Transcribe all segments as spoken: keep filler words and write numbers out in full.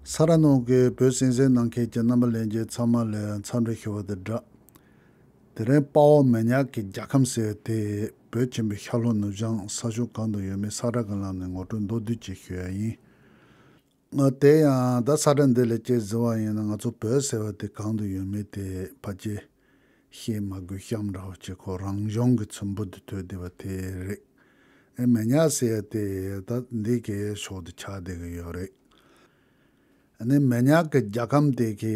ས་ར་ནང་གི་བོད་གསན་གཟིགས་གནང་མཁན་གྱི་རྣམ་པ་ལྷན་རྒྱས་ཚང་མ་ལ་འཚམས་འདྲི་ཞུ་བ་དང་སྦྲགས། དེ་རིང་དཔའ་བོ་མི་ཉག་གི་རྒྱལ་ཁམས་ཟེར་དེ་བོད་ཆེན་པོའི་ཤར་ལྷོ་ནུབ་བྱང་ས་ཕྱོགས་གང་དུ་ཡོད་མེད་ས་བཀྲ་གི་ལམ་ནས་ངོ་སྤྲོད་མདོར་བསྡུས་ཅིག་ཞུ་ཡ་ཡིན། ང་དེ་ཡང་ད་ས་བཀྲ་འདི་ལ་དཔྱད་གཟིགས་པ་ཡིན་ན། ང་ཚོ་བོད་ཟེར་བ་དེ་གང་དུ་ཡོད་མེད་དེ་ཕལ་ཆེར་ཤེས་མ་དགོས་གཤམ་འདྲ་བོ་ཅིག་ཁོ་རང་གཞུང་གི་ཚིག་འབུར་དུ་ཐོན་བསྡད་པ་དེ་རེད། ཨེ་མི་ཉག་ཟེར་ཡ་དེ་ད་འདི་གའི་ཕྱོགས་དུ་ཆགས་བསྡད་ཀྱི་ཡོད་རེད། ཨ་ནི་མི་ཉག་གི་རྒྱལ་ཁམས་དེ་གའི་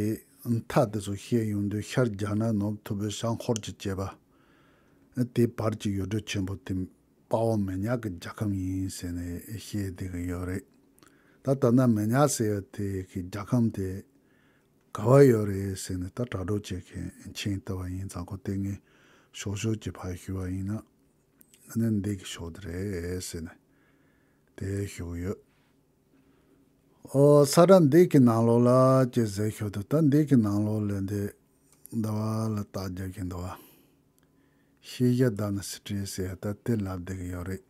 མཐའ་དེ་ཚོ་བཤད་ཡོང་དུས་ཤར་རྒྱ་ནག་ནུབ་ཐུ་བྷོད་བྱང་ཧོར་གྱི་བཅས་པ། ཨ་དེ་བར་གྱི་ཡུལ་གྲུ་ཆེན་པོ་དེ་དཔའ་བོ་མི་ཉག་གི་རྒྱལ་ཁམས་ཡིན་ཟེར་ནས་བཤད་བསྡད་ཀྱི་ཡོད་རེད། ད་ལྟ་ན་མི་ཉག་ཟེར་བ་དེ་གའི་རྒྱལ་ཁམས་དེ་ག་བ་ཡོད་རེད་ཟེར་ནས་ད་དྲ་གྲོགས་ཅིག་གིས་མཆན་བཏབ་པ་ཡིན་ཙང་། ཁོ་དེ་ངས་ཞོགས་ཞོགས་ཀྱི་ཕར་ཞུ་བ་ཡིན་ན། ཨ་ནི་འདི་གི་ཕྱོགས་དེ་རེད་ཟེར་ནས་དེ་ཞུ་གི་ཡོད། ཨོ། ས་བཀྲ་འདི་གི་ནང་ལོགས་ལ་དཔྱད་གཟིགས་ཞུ་དུས། ད་འདི་གི་ནང་ལོགས་ལ་འདི་ཟླ་བ་ལ་རྟགས་རྒྱབ་ཀྱི་འདུག་བ། ཤེས་བྱ་དཱ་ན་སི་ཊི་ཟེར་ད་དེ་ལབ་བསྡད་ཀྱི་ཡོད་རེད།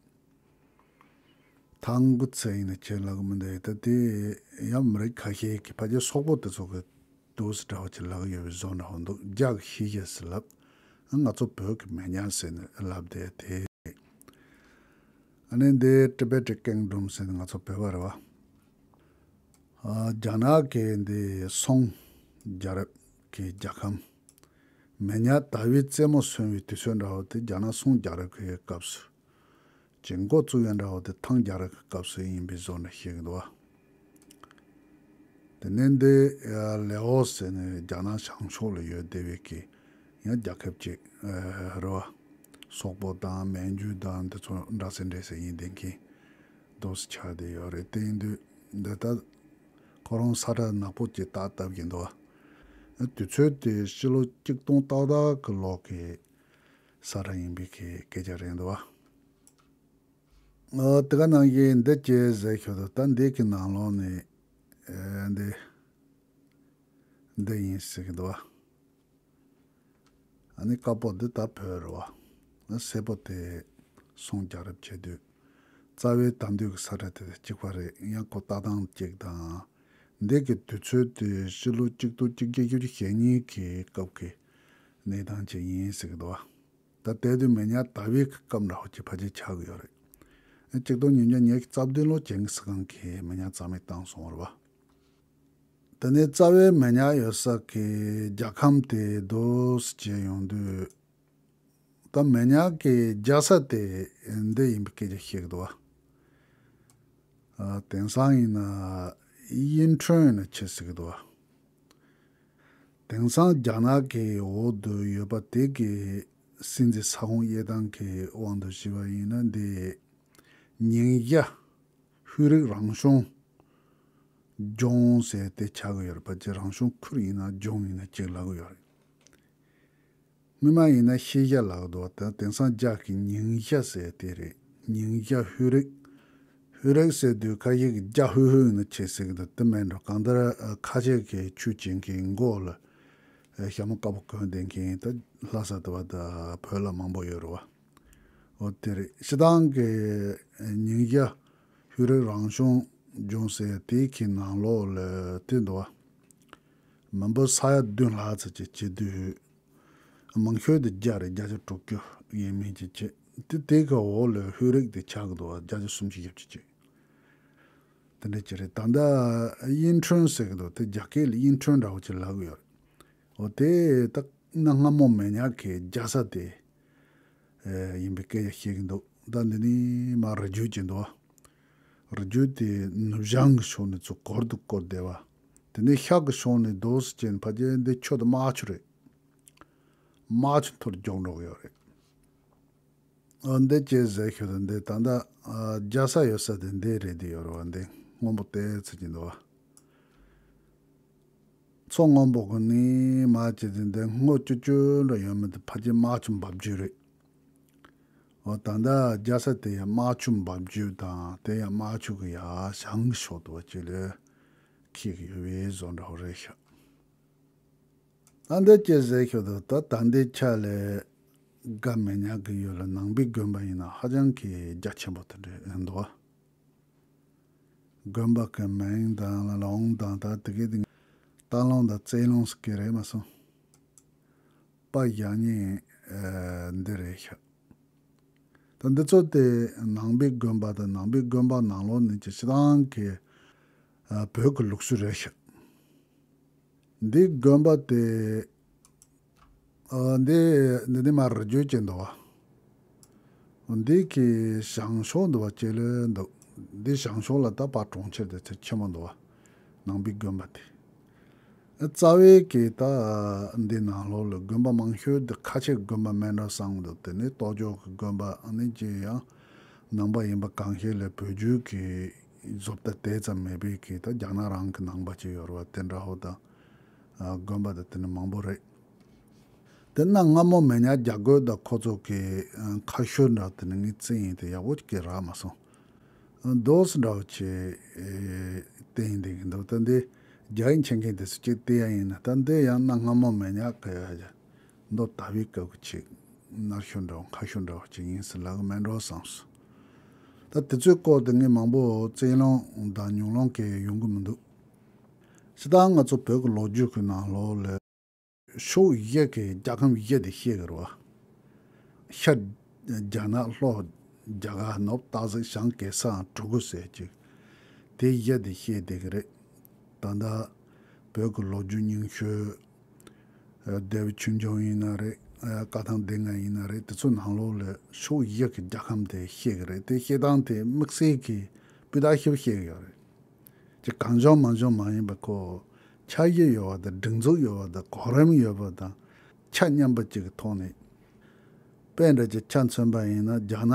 ཐང་གུ་ཚེ་ཡིན་ན་ཁྱེད་ལབ་གི་མི་འདུག་ད་དེ་ཡང་མི་རིགས་ཁ་ཤས་ཀྱི་ཕལ་ཆེར་སོག་པོ་དེ་ཚོ་གི་འདུག་སེ་འདྲ་བོ་ཅིག་ལབ་ཀྱི་ཡོད་པའི་བཟོ་འདྲ་བོ་འདུག་རྒྱ་གི་ཤེས་བྱ་ཟེར་ལབ། ང་ཚོ་བོད་ཀྱི་མི་ཉག་ཟེར་ནས་ལབ་བསྡད་དེ། ཨ་ནི་འདི་ཊི་བེ་ཊི་ཀིང་ཌམ་ཟེར་ནས་ང་ཚོ་བོད་པ་རེད་བ། ཨ་རྒྱ་ནག་གི་འདི་སུང་རྒྱལ་རབས་ཀྱི་རྒྱལ་ཁམས། མི་ཉག་ཟླ་བའི་རྩེ་མོ་སོན་པའི་དུས་ཚོད་འདྲ་བོ་དེ་རྒྱ་ནག་སུང་རྒྱལ་རབས་ཀྱི་སྐབས་སུ། ཅིག་འགོ་བཙུགས་ཡ་འདྲ་བོ་དེ་ཐང་རྒྱལ་རབས་ཀྱི་སྐབས་སུ་ཡིན་པའི་བཟོ་འདྲ་ཞིག་འདུག་བ། དེ་ནས་འདི་ལེའོ་ཟེར་ནས་རྒྱ་ནག་བྱང་ཕྱོགས་ལ་ཡོད་བསྡད་པའི་གི་ཡང་རྒྱལ་ཁབ་ཅིག་རེད་བ། སོག་པོ་དང་མན་ཇུ་དང་འདི་ཚོ་འདྲ་སེ་འདྲ་སེ་ཡིན་བསྡད་མཁན་འདུག་སེ་ཆགས་བསྡད་ཡོད་རེད། དེ་ཡིན་དུས་འདི་ལྟ་ཁོ་རང་ས་བཀྲ་ནག་པོ་ཅིག་ཏག་ཏག་ཡིན་འདུག་བ། དུས་ཚོད་དེ་ཕྱི་ལོ་གཅིག་སྟོང་ཏག་ཏག་གི་ལོ་གི་ས་བཀྲ་ཡིན་པའི་གི་སྐད་ཆ་རེད་འདུག་བ། ཨོ། དེ་ག་ནང་བཞིན་འདི་དཔྱད་གཟིགས་ཞུ་དུས། ད་འདི་གི་ནང་ལོགས་ནས་ཨེ་འདི་འདི་ཡིན་ཟེར་གི་འདུག་བ། ཨ་ནི་དཀར་པོ་འདི་ད་བོད་རེད་བ། སེར་པོ་དེ་སུང་རྒྱལ་རབས་བྱེད་དུས་རྩ་བའི་དེང་དུས་ཀྱི་ས་བཀྲ་དེ་དང་གཅིག་པ་རེད། ཡང་ཁོ་ལྟ་སྟངས་གཅིག་དང་། འདི་གི་དུས་ཚོད་དེ་ཕྱི་ལོ་གཅིག་སྟོང་གཅིག་བརྒྱ་བཞི་བཅུ་ཞེ་གཉིས་ཀྱི་སྐབས་ཀྱི་གནས་སྟངས་ཅིག་ཡིན་ཟེར་གི་འདུག་བ། ད་དེ་དུས་མི་ཉག་ཟླ་བའི་སྐབས་འདྲ་བོ་ཅིག་ཕལ་ཆེར་ཆགས་ཀྱི་ཡོད་རེད། གཅིག་སྟོང་ཉིས་བརྒྱ་ཉི་ཤུ་རྩ་བདུན་ལོ་ཇིང་གི་སི་ཁང་གིས་མི་ཉག་རྩ་མེད་བཏང་སོང་བ་རེད་བ། དེ་ནས་རྩ་བའི་མི་ཉག་ཡོད་ས་གི་རྒྱལ་ཁམས་དེ་འདུག་སེ་བྱས་ཡོང་དུས། ད་མི་ཉག་གི་རྒྱལ་ས་དེ་འདི་ཡིན་པའི་སྐད་ཆ་བཤད་ཀྱི་འདུག་བ། ཨ་དེང་སང་ཡིན་ན་དབྱིན་ཁྲོན་ཡིན་ན་ཆེ་ཟེར་གྱི་འདུག་བ། དེང་སང་རྒྱ་ནག་གི་འོག་ཏུ་ཡོད་པ་དེ་གི་སྲིད་འཛིན་ས་ཁོངས་དབྱེ་སྟངས་ཀྱི་དབང་དུ་བྱས་པ་ཡིན་ན། འདི་ཉིང་ཞ་ཧུའེ་རིགས་རང་སྐྱོང་ལྗོངས་ཟེར་དེ་ཆགས་ཀྱི་ཡོད་རེད། ཕལ་ཆེར་རང་སྐྱོང་ཁུལ་ཡིན་ན་ལྗོངས་ཡིན་ན་གཅིག་ལབ་ཀྱི་ཡོད་རེད། སྔོན་མ་ཡིན་ན་ཤེས་བྱ་ལབ་ཀྱི་འདུག་བ། ད་དེང་སང་རྒྱ་གི་ཉིང་ཞ་ཟེར་དེ་རེད། ཉིང་ཞ་ཧུའེ་རིགས། ཧུའེ་རིགས་ཟེར་དུས་ཁ་ཤས་ཀྱིས་རྒྱ་ཧུའེ་ཧུའེ་ཡིན་ན་ཆེ་ཟེར་གྱི་འདུག་དེ་མིན་འགྲོ། གང་ལྟར་ཁ་ཆེ་གི་ཆུ་ཆེན་གྱི་མགོ་ལ་ཞྭ་མོ་དཀར་པོ་གོན་བསྡད་མཁན་ད་ལྷ་ས་དུ་བ་ད་བོད་ལ་མང་པོ་ཡོད་རེད་བ། འོ་དེ་རེད། སྤྱིར་བཏང་གི་ཉིང་ཞ་ཧུའེ་རིགས་རང་སྐྱོང་ལྗོངས་ཟེར་དེ་གི་ནང་ལོགས་ལ་དེ་འདུག་བ། མི་འབོར་ས་ཡ་བདུན་ལྷག་ཙམ་ཅིག་བྱེད་དུས། མང་ཤོས་དེ་རྒྱ་རེད། བརྒྱ་ཆ་དྲུག་ཅུ་ཡས་མས་ཅིག་བྱེད། དེ་དེ་གི་འོག་ལ་ཧུའེ་རིགས་དེ་ཆགས་ཀྱི་འདུག་བ། བརྒྱ་ཆ་སུམ་ཅུ་ཞེ་བཅུ་ཅིག་དེ་འདྲ་ཅིག་རེད། ད་ལྟ་དབྱིན་ཁྲོན་ཟེར་གྱི་འདུག་དེ་རྒྱ་སྐད་ལ་དབྱིན་ཁྲོན་འདྲ་བོ་ཅིག་ལབ་ཀྱི་ཡོད་རེད། འོ་དེ་ད་གནའ་སྔ་མོ་མི་ཉག་གི་རྒྱལ་ས་དེ་ཡིན་པའི་སྐད་ཆ་བཤད་ཀྱི་འདུག་ད་འདི་ནི་མར་རི་རྒྱུད་ཅིག་འདུག་རི་རྒྱུད་དེ་ནུབ་བྱང་གི་ཕྱོགས་ནས་ཚུར་སྒོར་དུ་བསྐོར་བསྡད་པ། དེ་ནས་ཤར་གྱི་ཕྱོགས་ནས་རྡོ་སི་ཅན་ཕ་ཅན་འདི་ཆུ་དང་རྨ་ཆུ་རེད། རྨ་ཆུ་མཐོར་རྒྱུག་འགྲོ་གི་ཡོད་རེད། ཨ་འདི་ཅི་ཟེར་ཤོད་དང་། འདི་ད་ལྟ་ཨ་རྒྱལ་ས་ཡོད་ས་དེ་འདི་རེད། འདི་ཡོད་རེད་བ། འདི་སྔོན་པོ་དེ་ཚོ་གྱི་འདུག་བ། མཚོ་སྔོན་པོ་གི་ནི་མ་ཅི་དེ་འདི་སྔོ་ཅུ་ཅུ་འདྲ་ཡོད་མི་དེ་ཕ་ཅན་རྨ་ཆུ་འབབ་རྒྱུད་རེད། འོ་ད་ལྟ་རྒྱལ་ས་དེ་ཡང་རྨ་ཆུ་འབབ་རྒྱུད་དང་། དེ་ཡང་རྨ་ཆུ་གི་ཡ་བྱང་གི་ཕྱོགས་དུ་བ་ཅི་ལས་འཁེལ་གི་ཡོད་པའི་བཟོ་འདྲ་བོ་རེད་ཤག་ཨ་འདི་ཅི་ཟེར་ཤོད་དང་། ད་ད་འདི་ཆ་ལས་དགའ་མི་ཉག་གི་ཡུལ་ལ་ནང་པའི་དགོན་པ་ཡིན་ན་ཧ་ཅང་གི་རྒྱ་ཆེན་པོ་དེ་འདྲ་ཡིན་འདུག་བ། དགོན་པ་གི་མིང་དང་ལ་ལུང་དང་ད་དེ་གའི་དེ་སྟག་ལུང་དང་རྩེ་ལུང་ཟེར་གི་རེད་མ་སོང་། པ་བཞག་མཁན་འདི་རེད་ཤག་ད་འདི་ཚོ་དེ་ནང་པའི་དགོན་པ་དང་ནང་པའི་དགོན་པ་ནང་ལོགས་ནས་ཀྱི་སྤྱི་བཏང་གི་ཨ་བོད་ཀྱི་ལུགས་སྲོལ་རེད་ཤག་འདི་དགོན་པ་དེ་ཨ་འདི་འདི་ནི་མ་རི་རྒྱུད་ཅན་འདུག་བ། འདི་གི་བྱང་ཕྱོགས་འདུག་བ་ཅེ་ལོས་འདུག་འདི་བྱང་ཕྱོགས་ལ་ད་ཕར་གྲོང་ཁྱེར་དེ་ཚོ་ཆེན་མོ་འདུག་བ། ནང་པའི་དགོན་པ་དེ། རྩ་བའི་གི་ད་འདི་ནང་ལོགས་ལ་དགོན་པ་མང་ཤོས་འདི་ཁ་ཆེ་དགོན་པ་མིན་འགྲོ་བསམ་གི་འདུག་དེ་ནས་རྟོགས་བརྗོད་ཀྱི་དགོན་པ་ཨ་ནི་ཅི་ཡང་ནང་པ་ཡིན་པ་གང་ཤེས་ལས་བོད་བརྒྱུད་ཀྱི་བཟོ་ལྟ་དེ་ཙམ་མེད་པའི་གི་ད་རྒྱ་ནག་རང་གི་ནང་པ་ཅིག་ཡོད་རེད་བ། དེ་འདྲ་ཧོ་ད་ཨ་དགོན་པ་དེ་དེ་ནི་མང་པོ་རེད། དེ་ན་སྔ་མོ་མེ་ཉག་རྒྱ་རྒོད་དང་ཁོ་ཚོ་གི་ཨ་ཁ་ཤོར་འདྲ་དེ་ནི་ངའི་རྩིས་ཡིན་དེ་ཡག་པོ་ཅིག་གི་རག་མ་སོང་། ཨ་དོ་སི་འདྲ་བོ་ཅིག་ཨེ་བསྟན་ཡིན་དེ་གི་འདུག་ད་འདི་རྒྱ་ཡིག་མཁྱེན་མཁན་དེ་ཚོ་ཅིག་བལྟས་ཡ་ཡིན་ན་ད་འདི་ཡང་ན་སྔ་མོ་མེ་ཉག་གི་མདོ་དར་བའི་སྐབས་ཀྱི་ཅིག་ནར་ཤོར་འདྲ་བོ་ཁ་ཤོར་འདྲ་བོ་ཅིག་ཡིན་ཟེར་ལབ་གི་མེད་འགྲོ་བསམས་སོང་། ད་དེ་ཚོའི་སྐོར་དེ་ངས་མང་པོ་རྩིས་ལོང་དང་ཉུང་ལོང་གི་ཡོང་གི་མི་འདུག་སྤྱིར་བཏང་ང་ཚོ་བོད་ཀྱི་ལོ་རྒྱུས་ཀྱི་ནང་ལོགས་ལ་ཕྱོགས་བཞི་གི་རྒྱལ་ཁམས་བཞི་དེ་བཤད་གི་རེད་བ། ཤར་རྒྱ་ནག་ལྷོ་རྒྱ་གར་ནུབ་སྟག་གཟིག་བྱང་གེ་སར་གྲི་གུ་ཟེར་ཅིག་དེ་བཞི་དེ་བཤད་བསྡད་གི་རེད། ད་ལྟ་བོད་ཀྱི་ལོ་རྒྱུས་རྙིང་ཤོས། ཨ་ལྡེའུ་ཆོས་འབྱུང་ཡིན་ན་རེད། ཨ་བཀའ་ཐང་སྡེ་ལྔ་ཡིན་ན་རེད། དེ་ཚོ་ནང་ལོགས་ལ་ཕྱོགས་བཞི་གི་རྒྱལ་ཁམས་དེ་བཤད་གི་རེད། དེ་བཤད་སྟངས་དེ་དམིགས་བསལ་གྱི་སྤུས་དག་ཞིག་བཤད་གི་ཡོད་རེད། ཅིག་གང་བྱུང་མང་བྱུང་མ་ཡིན་པ་ཁོ་འཆར་གཞི་ཡོད་པ་དང་སྒྲིག་འཛུགས་ཡོད་པ་དང་གོ་རིམ་ཡོད་པ་དང་ཆ་མཉམ་པ་ཅིག་གི་ཐོག་ནས། དཔེ་འདྲ་ཅིག་ཆ་མཚོན་པ་ཡིན་ན་རྒྱ་ནག་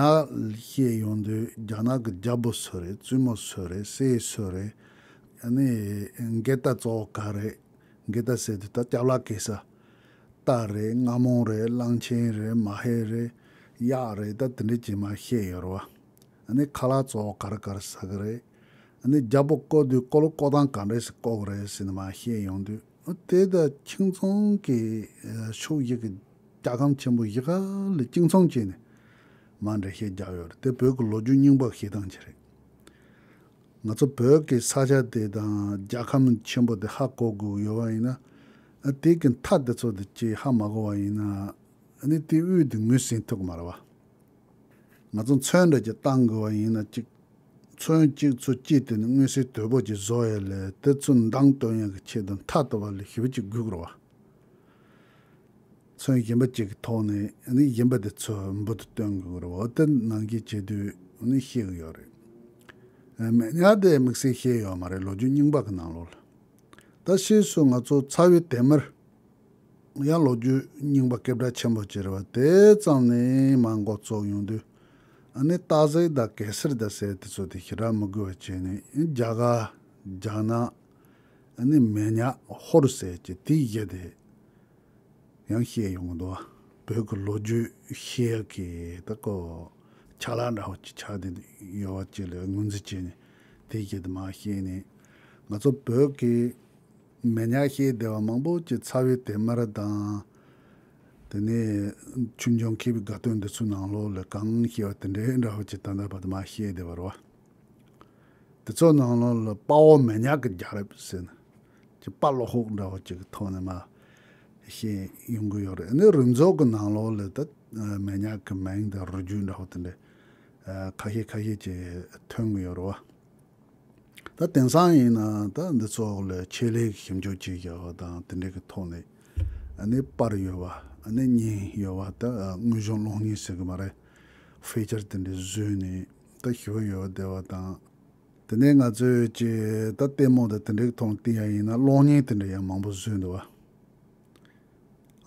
བཤད་ཡོང་དུས་རྒྱ་ནག་གི་རྒྱལ་པོ་སུ་རེད། བཙུན་མོ་སུ་རེད། སྲས་སུ་རེད། ཨ་ནི་མགར་སྟག་གཙོ་བོ་ག་རེད། མགར་སྟག་ཟེར་དུས་ད་སྐྱབས་ལགས་གེ་སར། སྟག་རེད། རྔ་མོང་རེད། གླང་ཆེན་རེད། མ་ཧེ་རེད། གཡག་རེད། ད་དེ་འདྲ་ཅིག་མར་བཤད་ཡོད་རེད་བ། ཨ་ནི་ཁ་ལག་གཙོ་བོ་ག་རེ་ག་རེ་ཟ་གི་རེད། ཨ་ནི་རྒྱལ་པོ་བསྐོ་དུས་བསྐོ་ལོ་བསྐོ་སྟངས་ག་འདྲས་སེ་བསྐོ་གི་རེད་ཟེར་ནས་མར་བཤད་ཡོང་དུས་ཨ་དེ་ད་ཁྱིམ་ཚང་གི་ཨ་ཕྱོགས་བཞི་གི་རྒྱལ་ཁམས་ཆེན་པོ་བཞི་ག་ལ་གཅིག་མཚུངས་བྱས་ནས་མར་འགྲེལ་བཤད་རྒྱག་ཡོད་རེད། དེ་བོད་ཀྱི་ལོ་རྒྱུས་རྙིང་པ་བཤད་སྟངས་ཅིག་རེད། ང་ཚོ་བོད་ཀྱི་ས་ཆ་དེ་དང་རྒྱལ་ཁམས་ཆེན་པོ་དེ་ཧ་གོ་དགོས་ཡོད་པ་ཡིན་ན། ཨ་དེ་གི་མཐའ་དེ་ཚོ་དེ་ཅིག་ཧ་མ་གོ་བ་ཡིན་ན། ཨ་ནི་དེ་དབུས་དེ་ངོས་ཟིན་ཐུབ་ཀྱི་མ་རེད་བ། ང་ཚོ་མཚོན་འདྲ་ཅིག་བཏང་དགོས་པ་ཡིན་ན་ཅིག་མཚོན་གཅིག་ཚོ་གཅིག་དེ་ནི་མངོན་གསལ་དོད་པོ་ཅིག་བཟོ་ཡ་ལས་དེ་ཚོ་མདངས་སྟོན་ཡ་གི་ཆེད་དུ་མཐའ་ལྟ་བ་ལས་ཞིབ་ཅིག་དགོས་ཀྱི་རེད་བ། མཚོན་གཞན་པ་ཅིག་གི་ཐོག་ནས་ནི་གཞན་པ་དེ་ཚོ་འབུར་དུ་སྟོན་དགོས་རེད་བ། དེ་ནང་གི་བྱེད་དུས་ནི་ཤེས་ཀྱི་ཡོད་རེད། མེ་ཉག་དེ་དམིགས་བསལ་ཤེས་ཡོད་མ་རེད། ལོ་རྒྱུས་རྙིང་པ་གི་ནང་ལོགས་ལ། ད་ཕྱིས་སུ་ང་ཚོ་ཚ་བའི་དེ་མར་ཡང་ལོ་རྒྱུས་རྙིང་པ་སྐད་གྲགས་ཆེན་པོ་ཅིག་རེད་བ། དེ་ཙམ་ནས་མར་འགོ་བཙུགས་ཡོང་དུས་ཨ་ནི་སྟག་གཟིག་དང་གེ་སར་དང་ཟེར་དེ་ཚོ་དེ་ཞེ་དྲག་མི་དགོས་པ་བྱས་ནས་རྒྱ་གར་རྒྱ་ནག་ཨ་ནི་མེ་ཉག་ཧོར་ཟེར་གྱི་དེ་བཞི་དེ། ཡང་བཤད་ཡོང་གི་འདུག་བ། བོད་ཀྱི་ལོ་རྒྱུས་བཤད་ཡག་གི་ད་ཀོ་ཆ་ལག་འདྲ་བོ་ཅིག་ཆགས་བསྡད་ཡོད་པ་ཅིག་ལ་ངོས་འཛིན་བྱས་ནས་དེ་བཞིན་དུ་མར་བཤད་ནས་ང་ཚོ་བོད་ཀྱི་མེ་ཉག་བཤད་བསྡད་པ་མང་པོ་ཅིག་ཚ་བའི་དེ་མར་དང་། དེ་ནས་ཆོས་འབྱུང་མཁས་པའི་དགའ་སྟོན་འདི་ཚོའི་ནང་ལོགས་ལ་གང་བཤད་པ་དེ་འདྲའི་འདྲ་བོ་ཅིག་ད་ལྟ་བར་དུ་མར་བཤད་བསྡད་པ་རེད་བ། དེ་ཚོ་ནང་ལོགས་ལ་དཔའ་བོ་མེ་ཉག་གི་རྒྱལ་རབས་ཟེར་ནས་ཀྱི་དཔའ་བློ་ཁོག་འདྲ་བོ་ཅིག་གི་ཐོག་ནས་མར་བཤད་ཡོང་གི་ཡོད་རེད། ཨ་ནི་རིམ་འཛོགས་ཀྱི་ནང་ལོགས་ལ་ད་མེ་ཉག་གི་མིང་དང་རུས་རྒྱུད་འདྲ་བོ་དེ་འདྲ་ཁ་ཤས་ཁ་ཤས་ཅིག་ཐོན་གི་ཡོད་རེད་བ། ད་དེང་སང་ཡིན་ན་ད་འདི་ཚོ་ལ་ཆེད་ལས་ཞིབ་འཇུག་བྱེད་བཞག་པ་དང་དེ་འདྲ་གི་ཐོག་ནས་ཨ་ནི་པར་ཡོད་བ། ཨ་ནི་བརྙན་ཡོད་བ། ད་དངོས་བྱུང་གློག་བརྙན་ཟེར་གི་མ་རེད། ཕི་ཅར་དེ་འདྲ་བཟོས་ནས་ད་ཞུ་ཡོད་བསྡད་པ་དང་། དེ་ནས་ང་ཚོས་ཀྱི་ད་ལྟད་མོ་དང་དེ་འདྲའི་ཐོག་བལྟས་ཡ་ཡིན་ན་གློག་བརྙན་དེ་འདྲ་ཡང་མང་པོ་བཟོས་འདུག་བ།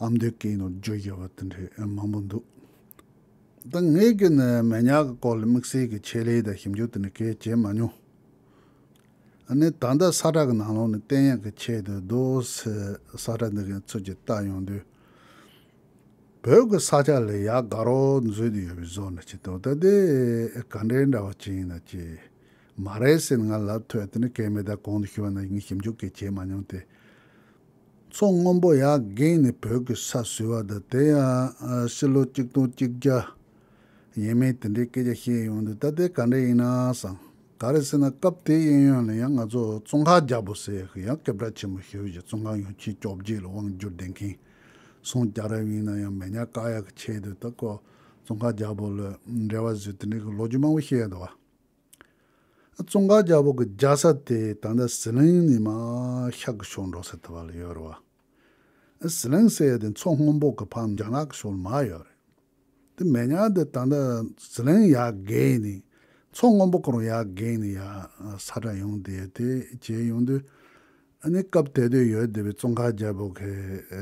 ཨ་མདོའི་སྐད་ནང་བསྒྱུར་བཞག་པ་དེ་འདྲ་མང་པོ་འདུག་ད་ངས་ཀྱི་ནི་མེ་ཉག་གི་སྐོར་ལ་དམིགས་བསལ་གྱི་ཆེད་ལས་དང་ཞིབ་འཇུག་དེ་འདྲ་གས་བྱས་མ་མྱོང་། ཨ་ནི་ད་ལྟ་ས་ཁྲ་གི་ནང་ལོགས་ནས་བསྟན་ཡག་གི་ཆེད་དུ་རྡོ་སི་ས་ཁྲ་འདི་གའི་ཚུལ་གྱིས་བལྟ་ཡོང་དུས། བོད་ཀྱི་ས་ཆ་ལ་ཡག་དགའ་རོགས་འཛུལ་དུ་ཡོད་པའི་བཟོ་འདྲ་ཅིག་འདུག་ད་དེ་ག་འདྲའི་འདྲ་བ་ཅིག་ཡིན་ན་ཅི། མ་རེད་ཟེར་ང་ལབ་ཐུབ་ཡ་དེ་ནི་གལ་མེད། ད་གོང་དུ་ཞུས་པ་ནང་བཞིན་ཞིབ་འཇུག་གི་བྱེད་མ་མྱོང་སྟེ། མཚོ་སྔོན་པོ་ཡར་བརྒལ་ནས་བོད་ཀྱི་ས་བཟོས་པ་དང་དེ་ཡང་ཕྱི་ལོ་གཅིག་སྟོང་གཅིག་བརྒྱ་ཡས་མས་དེ་འདྲའི་སྐད་ཆ་བཤད་ཡོང་དུས་ད་དེ་ག་འདྲ་ཡིན་ན་བསམ། ག་རེ་ཟེར་ན་སྐབས་དེའི་གཡས་གཡོན་ལ་ཡང་ང་ཚོ་ཙོང་ཁ་རྒྱལ་པོ་ཟེར་ཡག་གི་ཡང་སྐད་གྲགས་ཆེན་པོ་ཞེ་པོ་ཅིག་ཙོང་ཁ་ཡོངས་ཁྱབ་བཅོ་བརྒྱད་ལ་དབང་བསྒྱུར་བསྡད་མཁན་སངས་རྒྱས་རབས་ཡིན་ན་ཡང་མེ་ཉག་བཀག་ཡག་གི་ཆེད་དུ་ད་ཁོ་ཙོང་ཁ་རྒྱལ་པོ་ལ་འབྲེལ་བ་བཟོས་དེ་འདྲའི་གི་ལོ་རྒྱུས་མང་པོ་བཤད་ཡོད་འདུག་བ། ཙོང་ཁ་རྒྱལ་པོ་གི་རྒྱལ་ས་དེ་ད་ལྟ་ཟི་ལིང་ནས་མར་ཤར་གི་ཕྱོགས་འགྲོ་ས་དེ་བ་ལ་ཡོད་རེད་བ། ཟི་ལིང་ཟེར་ཡ་དེ་མཚོ་སྔོན་པོ་གི་ཕར་རྒྱ་ནག་གི་ཕྱོགས་ལ་མར་ཡོད་རེད། དེ་མེ་ཉག་དེ་ད་ལྟ་ཟི་ལིང་ཡར་བརྒལ་ནས་མཚོ་སྔོན་པོ་ཁོ་རང་ཡར་བརྒལ་ནས་ཡར་ས་ཁྲ་ཡོང་དེ་དེ་བྱས་ཡོང་དུས། ཨ་ནི་སྐབས་དེ་དུས་ཡོད་བསྡད་པའི་ཙོང་ཁ་རྒྱལ་པོ་གི་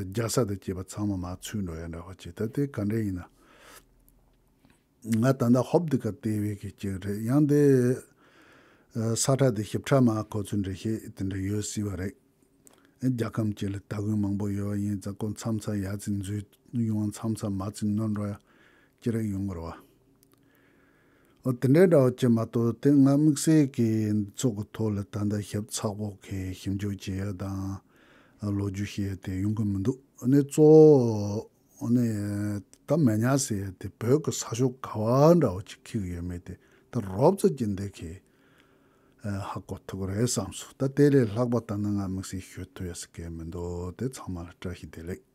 རྒྱལ་ས་དང་བཅས་པ་ཚང་མ་མར་ཚུར་འགྲོ་ཡ་འདྲ་བ་ཅིག་ད་དེ་ག་འདྲ་ཡིན་ན། ང་ད་ལྟ་ཧོབ་འདི་ག་བལྟས་པའི་གི་ཅིག་རེད། ཡང་དེ་ས་ཁྲ་དེ་ཞིབ་ཕྲ་མ་ཁོ་ཚོས་འགྲེལ་བཤད་དེ་འདྲ་ཡོད་སྲིད་པ་རེད། རྒྱལ་ཁམས་ཅིག་ལ་དད་གུས་མང་པོ་ཡོད་པ་ཡིན་ཙང་ཁོ་མཚམས་མཚམས་ཡར་ཙམ་འཛུལ་ཡོང་བ་མཚམས་མཚམས་མར་ཙམ་ནོར་འགྲོ་ཡ་ཅི་རེད་ཡོང་གི་རེད་བ། འོ་དེ་འདྲའི་འདྲ་བ་ཅིག་མ་གཏོགས་དེ་ང་དམིགས་བསལ་གྱི་འདི་ཚོ་གི་ཐོག་ལ་ད་ལྟ་ཞིབ་ཚགས་པོ་གི་ཞིབ་འཇུག་བྱེད་ཡ་དང་ལོ་རྒྱུས་བཤད་ཡ་དེ་ཡོང་གི་མི་འདུག་ཨ་ནི་གཙོ་བོ་ཨ་ནི་ད་མེ་ཉག་ཟེར་ཡ་དེ་བོད་ཀྱི་ས་ཕྱོགས་ག་བ་འདྲ་བ་ཅིག་འཁེལ་གི་ཡོད་མེད་དེ་ད་རོབ་ཙམ་ཅིག་འདི་གི་ཧ་གོ་ཐུབ་ཀྱི་རེད་བསམ་སོང་། ད་དེ་ལས་ལྷག་པ་ད་ནི་ང་དམིགས་བསལ་ཤོད་ཐུབ་ཡ་ཟེར་གི་མི་འདུག་དེ་ཚང་མ་ལ་བཀྲ་ཤིས་བདེ་ལེགས།